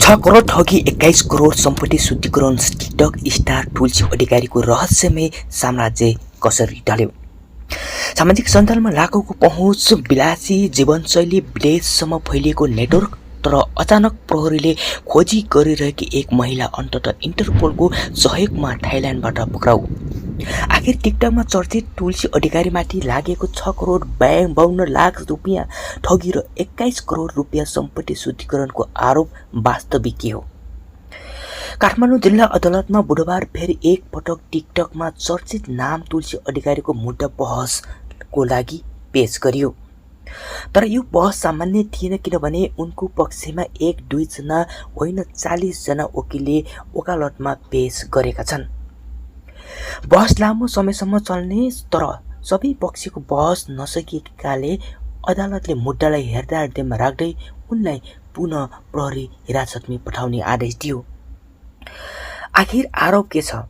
करोड ठगी 21 करोड सम्पत्ति शुद्धिकरण टिकटक स्टार तुलसी अधिकारीको रहस्यमय साम्राज्य कसरी ढल्यो। सामाजिक सञ्जालमा लाखौँको पहुँच, विलासी जीवनशैली विदेशसम्म फैलिएको नेटवर्क, तर अचानक प्रहरीले खोजी गरिरहेकी एक महिला अन्ततः इन्टरपोलको सहयोगमा थाइल्यान्डबाट पक्राउ। आखिर टिकटकमा चर्चित तुलसी अधिकारीमाथि लागेको 6 करोड 52 लाख रुपियाँ ठगी र 21 करोड रुपियाँ सम्पत्ति शुद्धिकरणको आरोप वास्तविक के हो? काठमाडौँ जिल्ला अदालतमा बुधबार फेरि एक पटक टिकटकमा चर्चित नाम तुलसी अधिकारीको मुद्दा बहसको लागि पेश गरियो। तर यो बहस सामान्य थिएन, किनभने उनको पक्षमा 1-2 जना होइन 40 जना वकिलले वकालतमा पेश गरेका छन्। बहस लामो समयसम्म चल्ने, तर सबै पक्षको बहस नसकिएकाले अदालतले मुद्दालाई हेरदारमा राख्दै उनलाई पुनः प्रहरी हिरासतमा पठाउने आदेश दियो। आखिर आरोप के छ?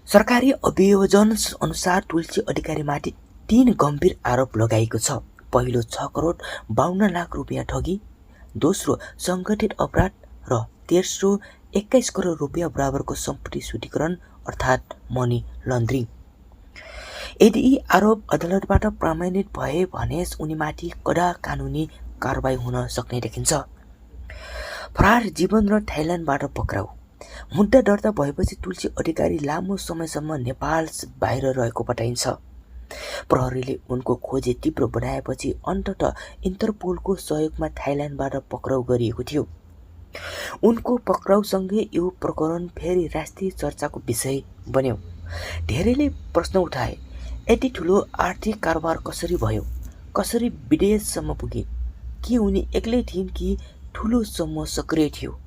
सरकारी अभियोजन अनुसार तुलसी अधिकारीमाथि 3 गम्भीर आरोप लगाइएको छ। पहिलो 6 करोड 52 लाख रुपियाँ ठगी, दोस्रो सङ्गठित अपराध र तेस्रो 21 करोड रुपियाँ बराबरको सम्पत्ति शुद्धिकरण अर्थात् मनी लन्ड्रिङ। यदि यी आरोप अदालतबाट प्रमाणित भए भने उनीमाथि कडा कानुनी कारबाही हुन सक्ने देखिन्छ। फरार जीवन र थाइल्यान्डबाट पक्राउ। मुद्दा दर्ता भएपछि तुलसी अधिकारी लामो समयसम्म नेपाल बाहिर रहेको बताइन्छ। प्रहरीले उनको खोजी तीव्र बनाएपछि अन्ततः इन्टरपोलको सहयोगमा थाइल्यान्डबाट पक्राउ गरिएको थियो। उनको पक्राउसँगै यो प्रकरण फेरि राष्ट्रिय चर्चाको विषय बन्यो। धेरैले प्रश्न उठाए, यति ठुलो आर्थिक कारोबार कसरी भयो? कसरी विदेशसम्म पुगे? के उनी एक्लै थिइन् कि ठुलो समूह सक्रिय थियो?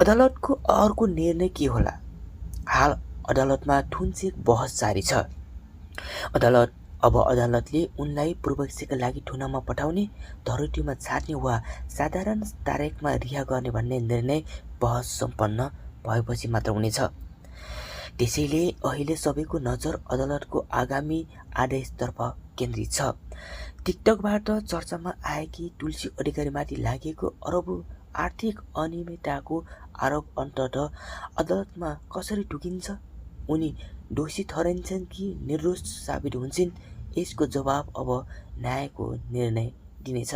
अदालतको अर्को निर्णय के होला? हाल अदालतमा थुन्चेक बहस जारी छ। अदालतले उनलाई पूर्वक्षका लागि थुनामा पठाउने, धरोटीमा छाड्ने वा साधारण तारिखमा रिहा गर्ने भन्ने निर्णय बहस सम्पन्न भएपछि मात्र हुनेछ। त्यसैले अहिले सबैको नजर अदालतको आगामी आदेशतर्फ केन्द्रित छ। टिकटकबाट चर्चामा आएकी तुलसी अधिकारीमाथि लागेको अरबौं आर्थिक अनियमितताको आरोप अन्ततः अदालतमा कसरी टुकिन्छ? उनी दोषी ठहरिन्छन् कि निर्दोष साबित हुन्छन्? यसको जवाब अब न्यायको निर्णय दिनेछ।